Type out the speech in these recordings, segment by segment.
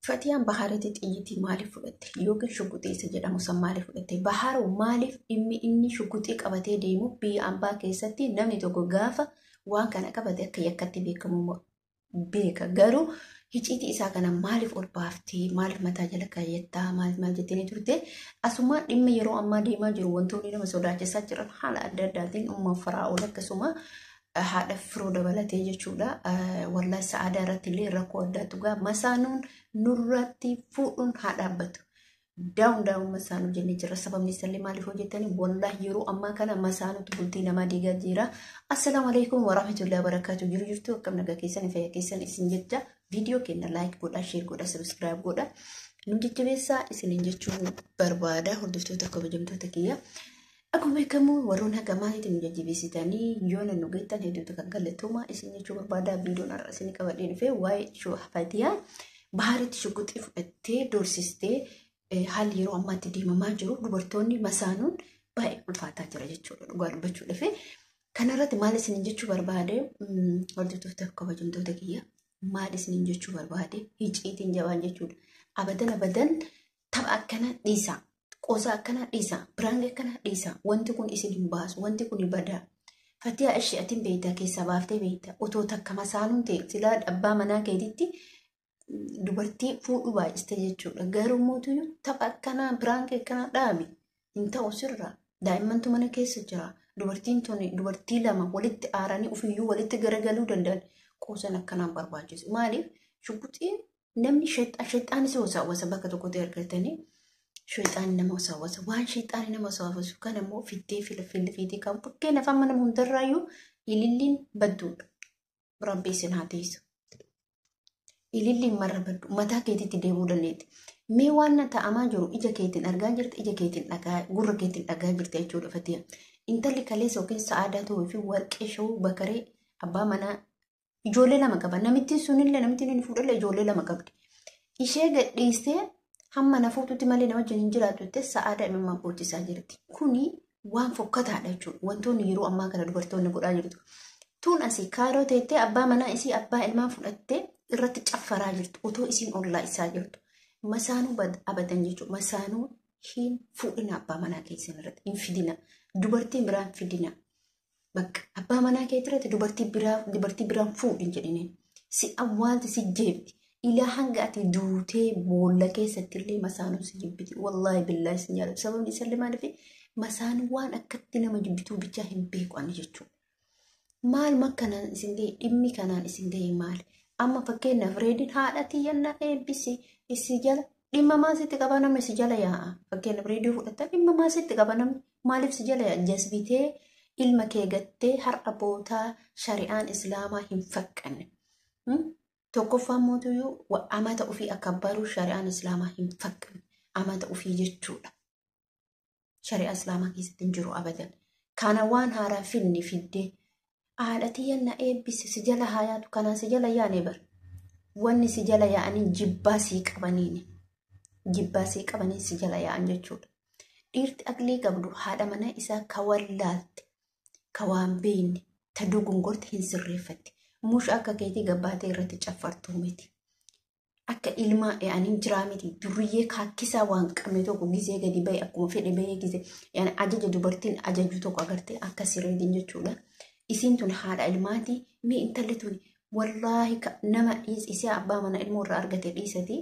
Fatiyaan Bahaaritti xiyyitii maaliif fudhatte? Yookiin shuguxii isa jedhamu san maaliif fudhatte? Bahaaroo maaliif dhimmi inni shuguxii qabatee deemu biyya ambaa keessatti namni tokko gaafa waan kana qabate akka yakkatti beekamu beeka. Garuu hiciitii isaa kana maaliif ol baaftee? Maaliif mataa jala kaayyattaa? Maaliif maal jettee turte? Asumaan dhimma yeroo ammaa deemaa jiru wantoonni nama sodaachisaa jiran haala adda addaatiin umma Firaa'ol akkasuma haadha firoo dabalatee jechuudha. Wallaahi sa'aadaa irratti illee rakkoo addaatu gaa masaanuun nurratti fuudhuun haa dhaabbatu. Daawun daawun masaanuu jennee jira. Sababni isallee maaliif hojjetanii wallaahi yeroo ammaa kana masaanuutu bultii namaa diigaa jira. Assalaamu alaikum warahmatullahi wabarakatuh. Jiru jirtu akkam nagaa keessan fayyaa keessan isin jecha viidiyoo keenya like godhaa, share godhaa, subscribe godhaa. Nu jajjabeessaa isiniin jechuu barbaada hordoftoota kabajamtoota kiyya. Akkuma beekamu warroonni haga maaliitiin nu jajjabeessitanii yoo nu geettan hedduutu kan galatooma isin jechuu barbaada. Viidiyoon har'a isin qabadhee dhufe waa'ee Fatiyaa Bahaaritti shuguxii fudhattee doorsistee haalli yeroo ammaatti deemamaa jiru dubartoonni masaanuun baay'ee ulfaataa jira jechuudha dhugaa dubbachuu dhufe. Kanarratti maal isin jechuu barbaade hordoftoota kabajamtoota kiyya maal isin jechuu barbaade hiciitiin jabaan jechuudha. Abadan abadan tapha akkana dhiisaa. Qoosaa akkanaa dhiisaa, piraanki akkanaa dhiisaa, wanti kun isin hin baasu, wanti kun badaa. Fatiyaa ishee atin beektaa keessaa baaftee beektaa otoo takka masaanuun ta'e silaa abbaa manaa keetitti dubartii fuudhuu baay'iste jechuudha. Garuu mootuyyuu tapha akkanaa piraanki akkanaa dhaabi hin ta'u sirraa. Daa'immantu mana keessa jira. Dubartiin tuni dubartii lama walitti aaranii ofiiyyuu walitti garagaluu danda'an qoosan akkanaan barbaachisu. Maaliif shuguxiin namni sheexaan isa wasaawwasa bakka tokkotti argatanii sheexaan nama wasaawwasa. Waan sheexaan nama wasaawwasu kan immoo fiddee fiitee kan fakkeenyaaf amma nama hundarraayyuu ililliin badduudha. Rabbi isin haa teessu. Ililliin marra baddu mataa keetitti deemuu dandeetti. Mee waan na ta'amaa jiru ija keetiin argaa jirta, ija keetiin dhagaa, gurra keetiin dhagaa jirta jechuudha Fatiya. Intalli kaleessa yookiin sa'aadaa ta'uu fi warqee shawuu bakaree abbaa manaa ijoollee lama qaba. Namittiin sunillee namittiin inni fuudhallee ijoollee lama qabdi. Ishee gadhiistee hamma na fuututti malee nama wajjin hin jiraattu jettee sa'aadaa imimmaan boochisaa jirti. Kuni waan fokkataadha jechuudha. Wantoonni yeroo ammaa kana dubartoonni godhaa jirtu. Tun asii kaaroo teettee abbaa manaa isii abbaa ilmaan fudhattee irratti caffaraa jirtu. Otoo isiin ollaa isaa jirtu. Masaanuu abadan jechuudha. Masaanuu hin fuudhina abbaa manaa keessan irratti hin fidina. Dubartiin biraan fidina. Bakka abbaa manaa keetti irratti dubartii biraan fuudhin jedhiniin. Si awwaalti si jeebti. Ilaa hanga ati duutee boolla keessatti illee masaanuu si jibbiti. Wallaahi billaahi sin jaalladhu. Sababni isallee maaliif masaanuu waan akkatti nama jibbituu bichaa hin beeku ani jechuudha. Maal makkanaan isin ga'e dhimmi kanaan isin ga'e maali? Amma fakkeenyaaf reediin haadha tiyyannaa eebbisi isii jala dhimma maasitti qaba namni si jala yaa'a. Fakkeenyaaf reediyoo fudhatta dhimma maasitti qaba namni maaliif si jala yaa'a? Jasbitee ilma kee gattee har'a bootaa shari'aan islaamaa hin faqqanne. Tokkoffaan mootuyyuu amata ofii akka baruu shari'aan islaamaa hin faqqanne. Amata ofii jechuudha. Shari'aa islaamaa keessatti hin jiru abadan. Kana waan haaraa finni fiddee haadha tiyyanna eebbise si jala haa yaatu kanaan si jala yaane bar. Wanni si jala yaa'anii jibbaa sii qabaniini. Jibbaa sii qabanii si jala yaa'an jechuudha. Dhiirti aqlii qabdu haadha mana isaa ka wallaalte, ka waan beekne, ta dogongorte hin sirreeffatti. Mush akka keetii gabbaatee irratti caffartuu miti. Akka ilmaa yaa'anii jiraa miti. Durriyyee kaakkisaa waan qabne tokko gizee gadi bahe akkuma fedhe bahee gizee yaani ajaja dubartiin ajaju tokko agartee akka sireetiin jechuudha. Isiin tun haadha ilmaati. Mee intalli tun wallaahi nama isee abbaa mana ilmoo irraa argate dhiisati.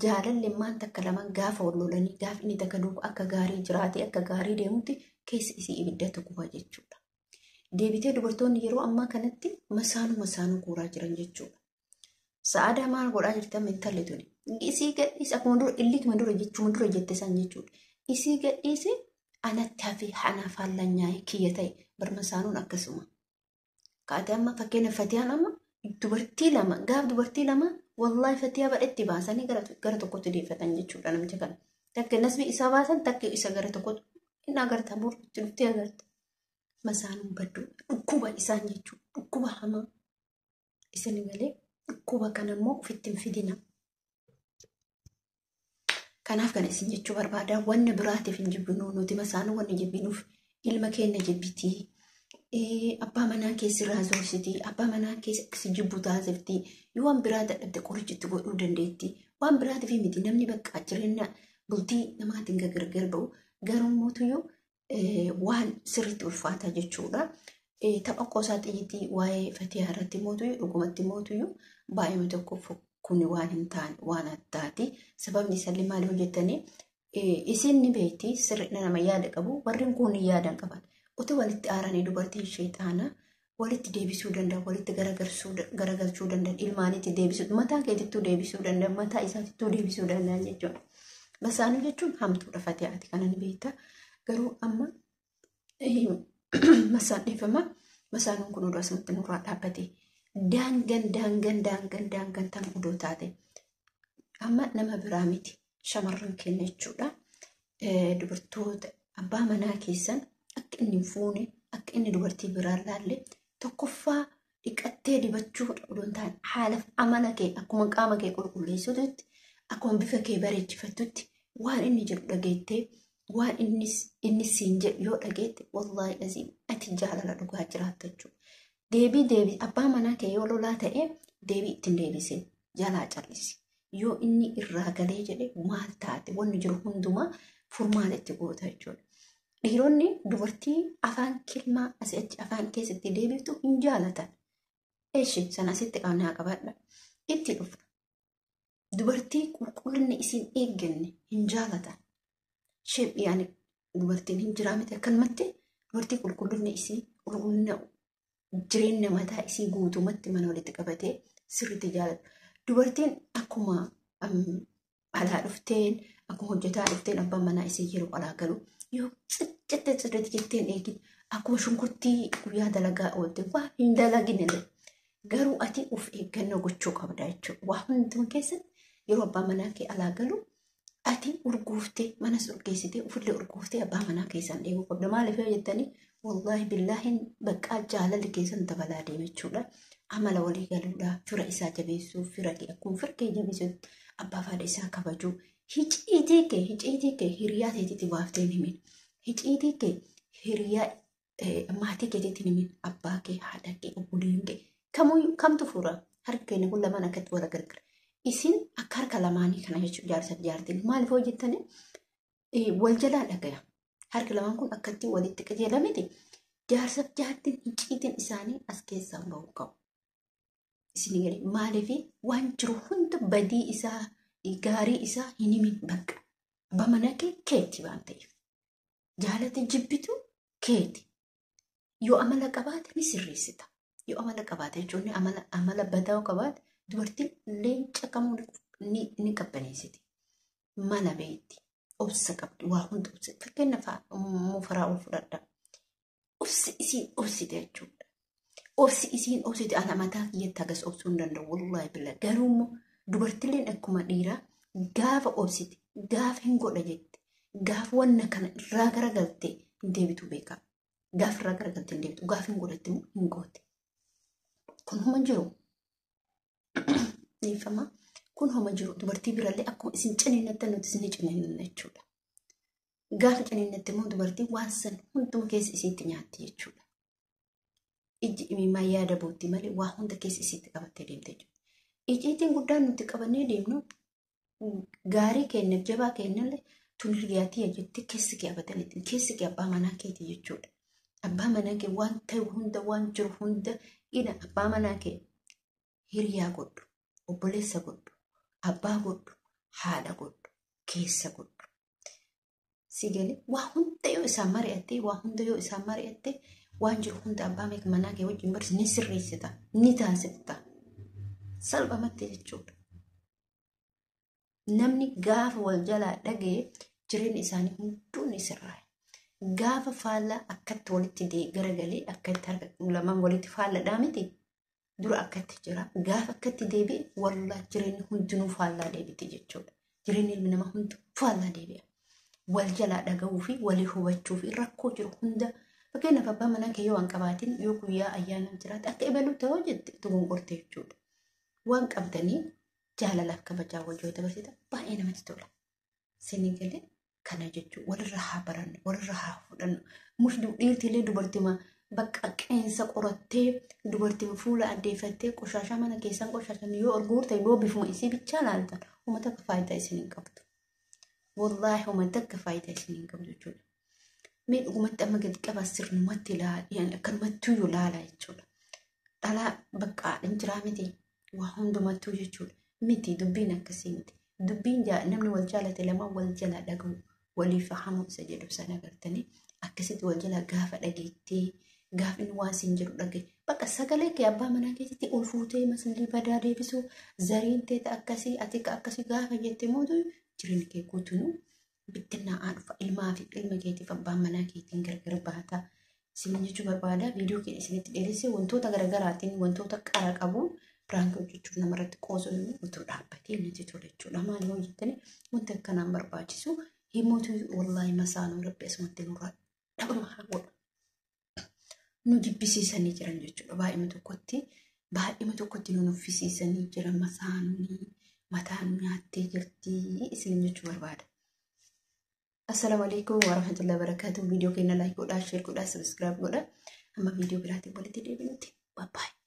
Jaalalli maan takka lama gaafa wal lolanii gaafa inni takka duuba akka gaarii jiraatee akka gaarii deemutti keessa isii ibiddatu guba jechuudha. Deebitee dubartoonni yeroo ammaa kanatti masaanuu masaanuu guuraa jiran jechuudha. Sa'aadaa maal godhaa jirti amma intalli tuni? Isii gadhiisi akkuma dura illikuma dura jechuma dura jette san jechuudha. Isii gadhiisi anatti hafee anaaf haallanyaa'ee kiyya ta'e barmasaanuun akkasuma. Kaatee amma fakkeenya Fatiyaan amma dubartii lama gaaf dubartii lama wallaahi Fatiyaa badhetti baasanii gara tokkotti deeffatan jechuudha namicha kana. Takka nasbi isaa baasan takka isa gara tokkotti inni agarta bor itti dhuftee agarta. Masaanuun badduu dhukkuba isaan jechuudha dhukkuba hamaa isin galee dhukkuba kana immoo ofitti hin fidina. Kanaaf kana isin jechuu barbaada wanni biraatiif hin jibbinuu nuti masaanuu wanni jibbinuuf ilma keenya jibbitii. Abbaa manaa kee sirraa zoorsitii, abbaa manaa kee si jibbu taasifti, yoo waan biraa dadhabde qorichitti godhuu dandeetti. Waan biraatiif miti namni bakka jireenya bultii namaatiin gargar ba'u garuu mootuyyuu waan sirriitti ulfaata jechuudha. Tapha qoosaa xiyyitii waa'ee Fatihaa irratti mootuyyuu dhugumatti mootuyyuu baay'ee tokko kun waan hin taane waan addaati. Sababni isaallee maal hojjetanii isin ni beekti sirriidha nama yaada qabu warreen kun yaada hin qaban. Otoo walitti aaranii dubartiin sheexaana walitti deebisuu danda'a, walitti garagalchuu danda'a, ilmaanitti deebisuu, mataa keetittuu deebisuu danda'a, mataa isaatittuu deebisuu danda'a jechuudha. Masaanuu jechuun hamtuudha Fatihaati kana ni beekta. Garuu amma masaan dhiifama masaanuun kun oduu asumatti nurraa dhaabbate daangan daangan daangan daangan tan oduu taate amma nama biraa miti shamarran keenya jechuudha. Dubartoota abbaa manaa keessan akka inni hin fuune akka inni dubartii biraa laalle tokkoffaa dhiqattee dibachuu odoo hin taane haala amala kee akkuma qaama kee qulqulleessutti akkuma bifa kee bareechifattutti waan inni jedhu dhageettee waan inni siin jedhu yoo dhageette wallaahi aziim ati jaalala dhugaa jiraatta jechuudha. Deebii deebii abbaa manaa kee yoo lolaa ta'e deebii ittiin deebisin jalaa callisi. Yoo inni irraa galee jedhe maal taate wanni jiru hundumaa furmaata itti goota jechuudha. Dhiironni dubartii afaan kilmaa asii achi afaan keessatti deebiftu hin jaalatan. Eeshi sana asitti qabnaa qabadha. Itti dhufa. Dubartii qulqullinni isiin eegganne hin jaalatan. Sheephi dubartiin hin jiraa miti akkanumatti dubartii qulqullinni isii qulqullina jireenya mataa isii guutumatti mana walitti qabatee sirriitti jaalatu. Dubartiin akkuma alaa dhufteen akkuma hojjetaa dhufteen abbaan manaa isii yeroo alaa galu yoo ciccette sirriitti jetteen eegin akkuma shunkurtii guyyaa dalagaa oolte waa hin dalagin illee garuu ati of eeggannoo gochuu qabda jechuudha. Waa hunduma keessatti yeroo abbaan manaa kee alaa galu ati urgooftee manas urgeessitee ofillee urgooftee abbaa manaa keessan eeguu qabda. Maaliif yoo jettanii wallaahi billaahin baqqaa jaalalli keessan dabalaa deema jechuudha. Amala walii galuudha, fira isaa jabeessuu, fira kee akkuma fira kee jabeessuutti abbaa fi haadha isaa kabajuu, hiciitii kee hiriyaa teetitti baaftee hin himin. Hiciitii kee hiriyaa maatii keetitti hin himin. Abbaa kee, haadha kee, obboleen kee kamuu kamtu fuura harka keenya kun lamaan akkatti wal gargara. Isin akka harka lamaanii kana jechuudha jaarsaaf jaartiin maaliif hojjettanii wal jalaa dhagaya. Harki lamaan kun akkatti walitti qajeelamiti. Jaarsaaf jaartiin hiciitiin isaanii as keessaa bahuu qabu. Isin gadi maaliif waan jiru hunda badii isaa gaarii isaa hin himin bakka. Abbaa manaa kee keeti waan ta'eef. Jaalate jibbitu keeti. Yoo amala qabaate ni sirreessita. Yoo amala qabaate jechuun amala badaa qabaate dubartiin leenca kamuu ni qabbaneessiti. Mala beekti. Obsa qabdi. Waa hunda obsa. Fakkeenyaaf mufaraa ol fudhadha. Obsi isiin obsite jechuudha. Obsi isiin obsite ana mataa kiyyatti hagas obsuu hin danda'u. Wallaahi billaa. Garuu immoo dubartiileen akkuma dhiiraa gaafa obsite gaafa hin godha jette gaafa wanna kana irraa garagaltee hin deebitu beekaa. Gaafa irraa garagaltee hin deebitu. Gaafa hin godhatte immoo hin goote. Kun homa jiru. Dhiifama. Kun homa jiru. Dubartii birallee akkuma isin ciniinnattan nuti isin ciniinna jechuudha. Gaafa ciniinnatte immoo dubartiin waan san hunduma keessa isiitti nyaatti jechuudha. Ijji imimmaa yaada bootti malee waa hunda keessa isiitti qabattee deemte jechuudha. Icciitiin guddaan nuti qabannee deemnu gaarii keenyaaf jabaa keenyallee tun hiriyaatii jettee keessi kee abatanii keessi kee abbaa manaa keeti jechuudha. Abbaa manaa kee waan ta'e hunda waan jiru hunda ina abbaa manaa kee hiriyaa godhu, obboleessa godhu, abbaa godhu, haadha godhu, keessa godhu. Si galee waa hunda yoo isaan mari'atte waa hunda yoo isaan mari'atte waan jiru hunda abbaa manaa kee wajjin barsi ni sirreessita ni taasifta. Salphumatti jechuudha. Namni gaafa wal jalaa dhaga'e jireenya isaanii hunduu ni sirraa'e. Gaafa faallaa akkatti walitti garagalee akkatti harka lamaan walitti faalladhaa miti dura akkatti jira. Gaafa akkatti deebi'e wallaa jireenyi hundinuu faallaa deebite jechuudha. Jireenyi ilmi namaa hunduu faallaa deebi'a. Wal jalaa dhaga'uu fi walii hubachuu fi rakkoo jiru hunda fakkeenyaaf abbaa manaa kee yoo waan qabaatin yoo guyyaa ayyaanaa jiraate akka ebaluu ta'uu jette dogongorte jechuudha. Waan qabdanii jaalalaaf kabajaa wal yoo dabarsita baay'ee namatti tola. Isin galee kana jechuun walirra haa barannu, walirra haa fudhannu. Mushdu dhiirtiilee dubartima Bakka qeensa qorattee dubartiin fuula addeeffattee qoshaashaa mana keessan qoshaashan yoo ol guurtan yoo bifuma isii bichaa laaltan uummata akka faayidaa isin hin qabdu. Wallaahi uummata akka faayidaa isin hin qabdu jechuudha. Mee dhugumatti amma gadi qabaa sirnumatti ilaala akkanumattuu yoo laala jechuudha. Dhalaa bakka hin jiraa miti waa hundumattuu jechuudha. Miti dubbiin akkasii miti. Dubbiin namni wal jaalate lama wal jala dhaga'u waliif fahamuu isa jedhu sana agartanii akkasitti wal jala gaafa dhageettee gaafa inni waan siin jedhu dhagaye. Bakka sagalee kee abbaa manaa keessatti ol fuutee maslii badaa deebisuu zariin teeta akkasii ati akkasii gaafa jette mootu jireenya kee guutuu bittinnaa'aa dhufa ilmaa fi ilma keetiif abbaan manaa keetiin gargar baata. Isin jechuu barbaada viidiyoo keenya isinitti dheeresse wantoota garaagaraatiin wantoota qara qabuun piraankii hojjechuuf namarratti qoosuun utuu dhaabbatee natti tola jechuudha. Maal yoo jettani wanti akkanaan barbaachisu himootu wallaahi masaanuu rabbi asumatti nurraa dhabama haa godhu. Nu jibbisiisanii jiran jechuudha. Baay'ima tokkotti nu nuffisiisanii jiran masaanuun mataa nu nyaattee jirti isin jechuu barbaada. Assalaamu alaikum warahmatullahi wabarakatuh. Viidiyoo keenya like godhaa, share godhaa, subscribe godhaa. Amma viidiyoo biraatiin walitti deebinutti. Bye bye.